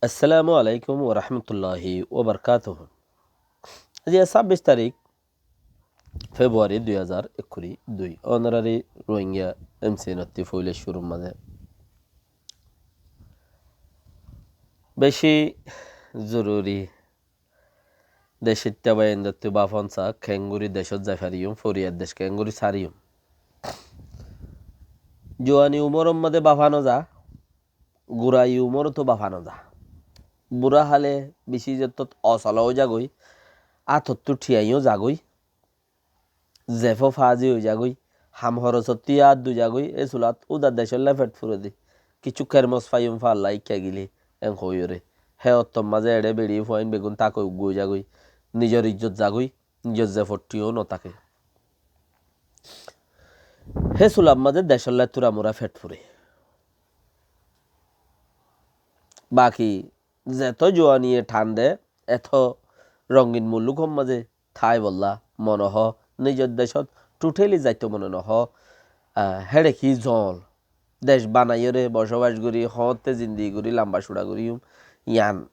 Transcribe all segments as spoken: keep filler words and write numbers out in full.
Assalamu alaikum wa rahmatullahi wa barakatuhu. Aijja sábbic tarík Februari dui házar ekkuri dui. Ónorari Rohingya M C N ottú foila cúrur mazé beci zoruri decóitta báiyaindóttu báfon sa, keéngorí decót zai fariyum, foriyar dec keéngorí sariyum. Juani umoror mazé báfa no za, gurai umorot báfa no za. Bura hále beci zottót osala ói zagói, átottú thiaiyó zagói, zefó fazi ói zagói, ham horosottú yá dui zagói, é sulat úda decólla fet fure de. Kissú kermos faiyum fa Allah ikká gile, en hoiyóre. Hé ottor mazé eçé beçi fuain beggún táke uggúa ói zagói, nizor izzot zagói, nizor zefottú yó no táke. Hé sulat mazé decólla túra mura fet fure. Baki zeto juaniye than de, eto rongin mullukor mazé tái bolla mone hoó, nizor decót totally zaito mone no hoó. Ah, héçe ki zol? Dec banaiyóre bosobac gorí, hoóñtte zindigi gorí, lamba cura gorí, um, yián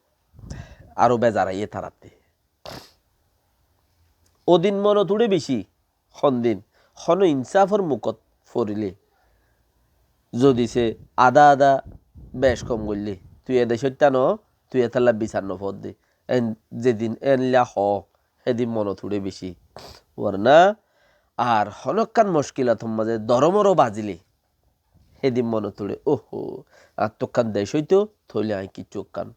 aró bezar aiyé tarattú. Ódin monot uçé beci, hondin, hono insáfor mukot forilé, zodi se adá adá bec kom goillé, tui e decóitta no, tui etálla bisar no foódde. En zedin éilla hoó, hédin monot uçé beci. Warna ar honókkan muckilotor mazé doromoro bazilé, hédin monot uçé, óho, añáttu ekkán dec óito, tóile aññí kiccú ekkán.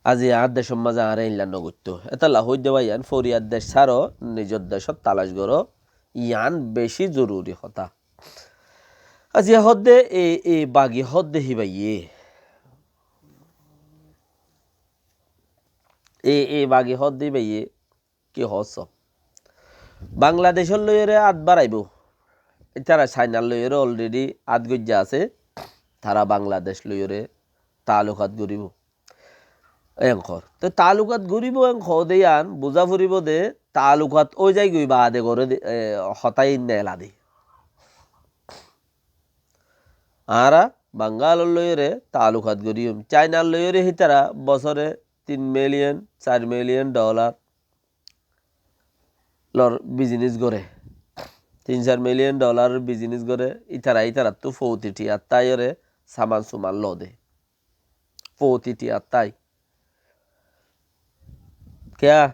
Aijja añár decór mazé añáre éilla no goittó. Etálla hoóidde báiyain, foriyar dec sáro, nizor decót talac goró, yián beci zoruri hotá. Aijja hoódde e, e bagi hoódde híbayé. E, e bagi hoódde híbayé. Ki hoósso? Bangladecór loiyóre át baraibó. Ítara Cainar loiyóre already át goijja asé. Tara Bangladec loiyóre taalukat goríbo. En hoór. Te taalukat goríbo en hoóde yián buzá foribó de, taalukat ói zaigoi baade goré de, e, hotá iín neela de. Añára Bangalor loiyóre taalukat goríyum. Cainar loiyóre hítara bosóre tin million, sair million dollar lor business goré. Tin sair million dollar business goré. Ítara, ítarattú fouti thiañ táiyore saman suman lode. Fouti thiañ tái. Kiyá?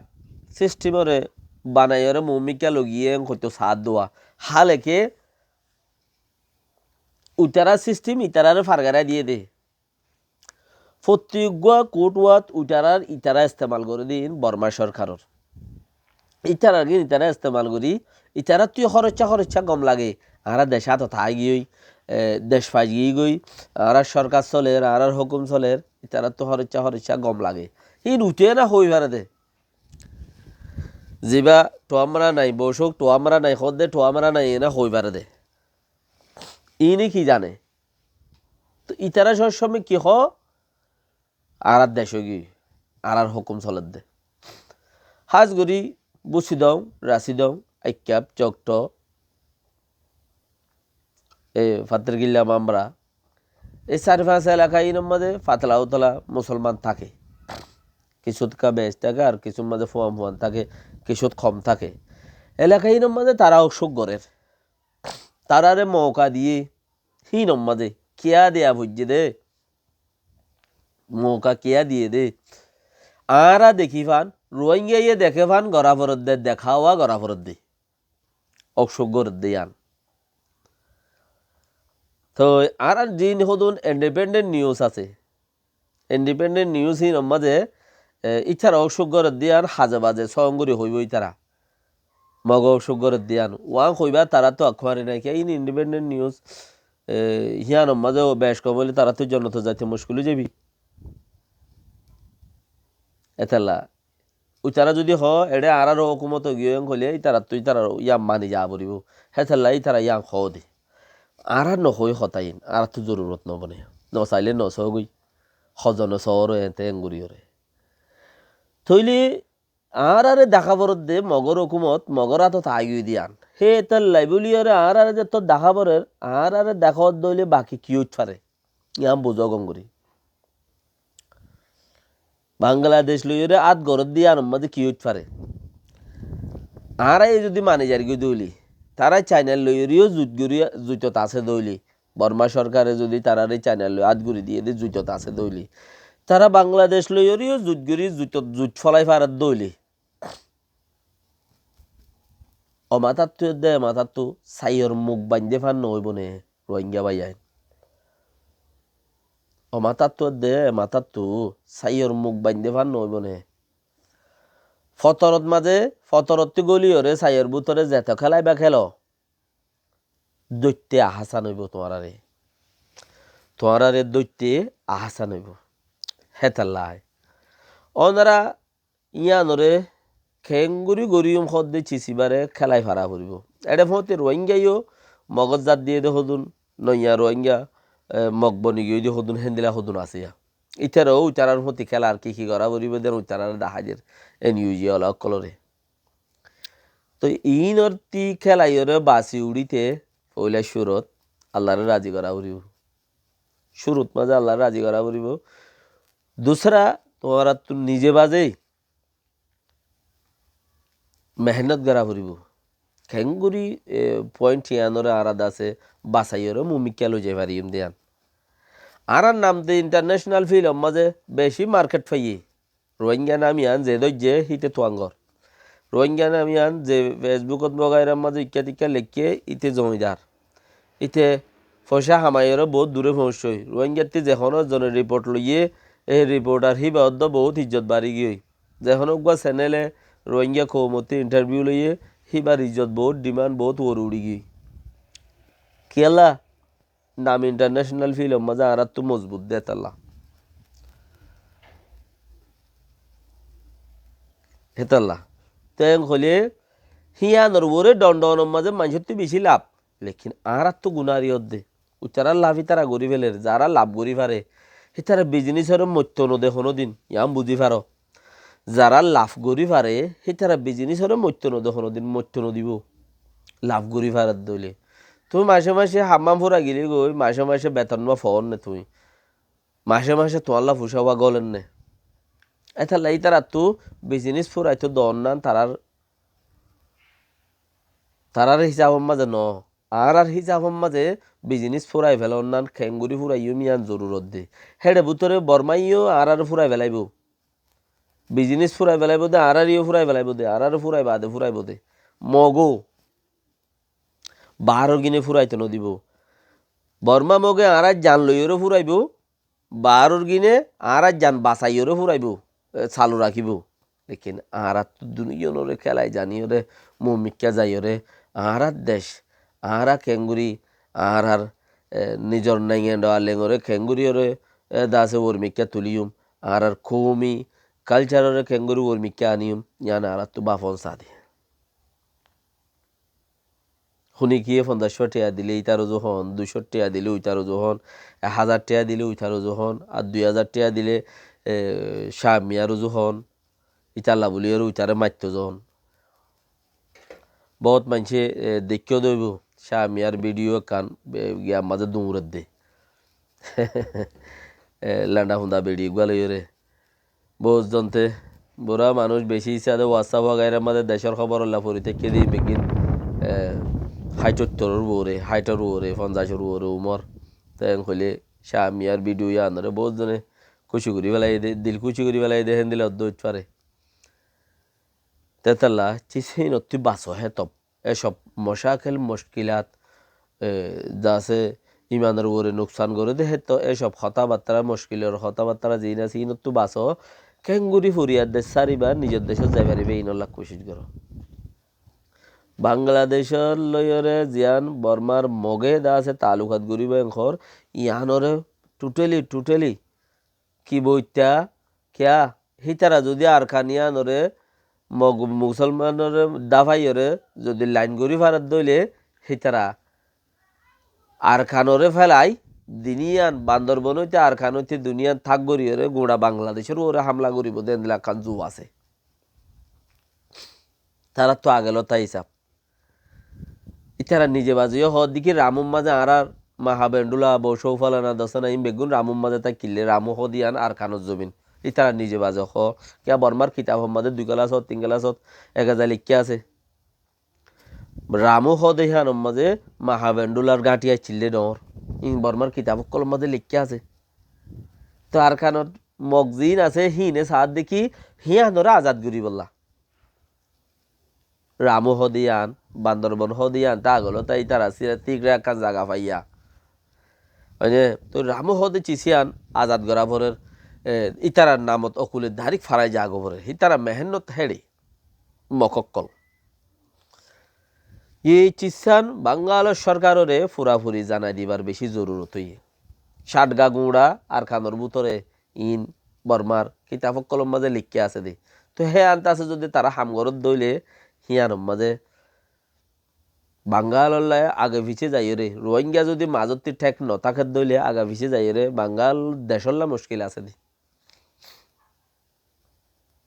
System ore banaiyore mumikka logiyé en hoito saát dua. Háleke uitará system itaráre fargarai diyé de. Fottí eggúa kutwat uitarár itará estemal goré de iín Bormá sorkaror. Itarar gín itará estemal gorí, itaráttu yó hóroiccá hóroiccá gom lage. Añára dec átot aáigiyói, e, dec faigiyói, añárar sorkar soler, añárar hókum soler, itaráttu hóroiccá hóroiccá gom lage. Híin uite ná hoói fare de. Zibá thuámra nai, bocók thuámra nai, hoódde thuámra nai, ená hoói fare de. Iíne ki zane? Toh itará sob somoi ki hoó? Añárar dec óigiyoi, añárar hókum soledde. Hás gorí Busidong, Rasidong, Aikkaf, Cokto, e, Fattergilla, Mamra, e sair fañs elaka iínor mazé fatla utla musolman táke. Kissút ka beci táke, ar kissúr mazé fuan fuan táke, kissút hom táke. Elaka iínor mazé tará osuk gorér. Taráre mouka diyé, híinor mazé kiyá diya foijjé dé? Mouka kiyá diyé dé? Añára dekí fán, Ruáingaye deké fán, gorá foredde, dekáwa gorá foredde. Ók cúk goredde yían. Toi añárar ziín hodún independent news asé, independent news híinor mazé, e, ítara ók cúk goredde yían haze baze sóon gorí hoibó ítara. Mogó ók cúk goredde yían. Uán hoibá taráttu akkuári nai kiyá, iín independent news, e, híyanor mazé ó bec kom óile taráttu jonnotot zaite muckil ói zaibi. Etella, uitara zudi hoó, eçé añárar hókumot ói giyói en hoilé, ítarattú ítarar yían mani zaa foribó. Hétella ítara yían hoó de. Añára nohoi hotá iín, añárattú zorurot nobone. Nosailé nosógoi. Hozone soóro ente enguriyóre. Tóile añárare deká foredde Mogor hókumot, Mogor átot aigiyói de yían. Hétella bóliyoré añárare zettót deká forer, añárare deká foredde óile baki ki óit fare? Yían buzó gom gorí. Bangladec loiyóre át goródde yíanor mazé ki óit fare? Añára e zodi mani zargói dóile, tará Cainai loiyóre yó zut gorí, zutot asé dóile, Borma sorkare zodi taráre Cainai loi át gorí diyé dé zutot asé dóile, tará Bangladec loiyóre yó zut gorí zutot zut fólai farer dóile, o matáttu edde e matáttu saiyor muk baindé fán noóibo né, Rohingya báiyain? O matáttu edde e matáttu saiyor muk baindé fán noóibo né? Fotorot mazé, fotorottú góliyoré saiyor bútore zeto kélaiba kélo, dóitte ahásán óibo tuáñráre. Tuáñráre dóitte ahásán óibo. Hétallá. Ónora yíanoré keéngorí goríyum hoódde cisibáre kélai fara foribó. Eçé fúañti Rohingya yó Mogor zat diyé dé hodún, noiya Rohingya, e, Mog boni giyói dé hodún, héndila hodún asé yá. Ítara ó uitarár fúañti kélar ki ki gorá foribó dé, uitaráre dahái der, en iuji ola ókkolóre. Toi iínorttí kélaiyóre basi uçíte foóila cúrot Allaré razi gorá foribó. Cúrut mazé Allaré razi gorá foribó. Dusára, tuáñráttu nize bazé mehénnot gorá foribó. Keéngorí, e, point yíanoré añára dase basaiyóre mumikká loizai fariyúm dé yían. Añárar nam de international filmor mazé bicí market faiyé. Rohingya nam yían ze dóijje, híte tuáñgor. Rohingya nam yían ze Facebookot wagairar mazé ikká tikká leikké, íte zomidar. Íte foicá hamaiyóre boóut duré foóñiccói. Rohingyattí ze honó zone report loiyé, e reportar híba oddó boóut ijjot bari giyói. Ze honó uggúa senele Rohingya koumottí interview loiyé, híbar ijjot boóut, demand boóut uore uçí giyói. Kiyólla? Nam international filmor mazé añáráttu mozbut dé hétalla. Hétalla. Te en hoilé híanor uore dhon dhonor mazé maincóttu bicí laf. Lekin añáráttu guná ar yódde. Uitará laf ítara gorí féler, zará laf gorí fare, ítara bizinisoré moitto node honódin, yián buzí faro. Zará laf gorí fare, hítara bizinisoré moitto node honódin, moitto nodibó. Laf gorí faredde óile. Tuñí macé macé hammám fúrai gilé goi, macé macé beton uá foónne tuñí. Macé macé tuáñlla fucá uá gólenné. Étalla ítarattu bizinis fúraitó doonnán tarár, tarár hísabor mazé noó. Añárár hísabor mazé bizinis fúrai felonnán keéngorí fúraiyúm yían zorurot de. Héçe bútore Bormáiyó añáráre fúrai felaibóu. Bizinis fúrai felaibóu de, añáráre yó fúrai felaibóu de, añáráre fúrai baade fúraibóu de. Mogóu baáror gíne fúraito nodibóu. Bormá Mogé añárár jan loiyóre fúraibóu, baáror gíne añárár jan basaiyóre fúraibóu, e, salu rakíbou. Lekin añáráttu duniyónoré kélai zaníyoré, mumikká zaiyóre, añárár dec, añára keéngorí, añárár, e, nizor nainge dhoalengoré keéngoríyoré, e, dase uormikká tulíyum, añárár koumi kalcaroré keéngorí uormikká aníyum, yían añáráttu báfon saá de. Hunikiyé fonzaic cót thiañ dilé ítar uzu hoón, dui cót thiañ dilé uitar uzu hoón, ek házar thiañ dilé uitar uzu hoón, ar dui házar thiañ dilé, e, Cáam Miyar uzu hoón, ítalla buliyóre uitaré maitto uzu hoón. Boóut maincé, e, deikkó de óibou, Cáam Miyar bidiyó ekkán, e, giyar mazé duñredde. E, lenda funda bidiyó eggúa loiyóre. Boóut zonte, burá manúic bicí issá de WhatsApp wagairár mazé decór hóborolla fori táikke de beggín, e, háit óttoror uore, háitor uore, fonzaicor uore umor. Te en hoilé Cáam Miyar bidiyó yíanoré boóut zone kúci gorí felaiyé de, dil kúci gorí felaiyé de, héndilla oddó óit fare. Te étalla, cis híinottú basó hé top. Écob mocákel, muckilat, e, zasé imanor uore nuksan goré dé, hétto écob hotábattára, muckilor hotábattára ziín asé, iínottú basó, keéngorí foriyar dec sáriba, nizor decót zai faribá, iínolla kucíc goró. Bangladecór loiyóre ziyán Bormar Mogé de asé taallukat goríba enkor, yiánoré totally, totally ki boittá, kiyá, hítara zodi Arkan yíanoré Mog musolmanoré dáfaiyoré zodi lain gorí faredde óile, hítara Arkanoré félai, duniyan Bandorbon óite Arkan óite duniyan tak goríyoré guñça Bangladecór uore hámla goríbou dé endilla ekkán zu asé. Taráttu agelóta hísab. Ítara nize baziyó hoódde ki ramor mazé añárár maha bendhula, bocóu falana, dosana, iín beggún ramor mazé táikkillé, ramó hoódde yían Arkanor zomin. Ítara nize baze hoó. Kiyá Bormár kitabor mazé dui kelasot, tin kelasot ek házar leikká asé. Ramu hoó de híyanor mazé Mahavendulár gáñthi accíl dé dhoóñr. Ín Bormár kitab ókkolor mazé leikká asé. Toi Arkanor Mog ziín asé, híine saádde ki híyanoré azad goríbolla. Ramu hoó de yían, Bandorbon hoó de yían, tá agolóta ítara sira tíkre ekkán zaga faiyá. Mane, toi Ramu hoó de cis yían azad gorá forer, e, ítarar namot okule dairek farai zagói forer. Ítara mehénnot héçe, Mog ókkol. Yí cis yían Bangalor sorkaroré furafuri zanai dibar beci zorurot óiye. Cátga guñça Arkanor bútore iín Bormár kitab ókkolor mazé leikká asé dé. Toi hé antase zodi tará ham goródde óile híyanor mazé Bangalolla age fice zaiyóre, Ruáinga zodi mazottí thek no tákedde óile age fice zaiyóre Bangal decólla muckil asé dé.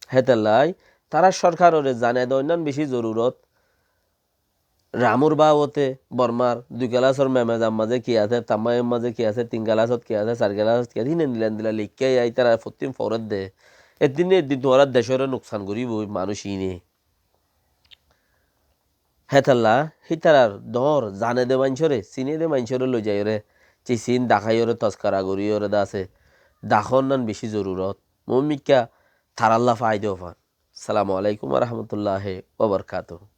Hétolla tarár sorkaroré zanai de oinnan beci zorurot. Ramur babote Bormár dui kelasor memezar mazé ki asé, tammaimor mazé ki asé, tin kelasot ki asé, sair kelasot ki asé, híin endilla endilla leikká yá ítara fottím foredde. Eddin ne eddin tuáñrar decóre nuksan goríboi manúic híine. Hétolla hítarar dhoóñr zane de maincóre, sine de maincóre loi zaiyóre, cis yín dakáiyóre toskara goríyóre de asé, dakónnan beci zorurot. Muúmikká tarálla faida fán. Assalamu alaikum wa rahmatullahi wa barakatuhu.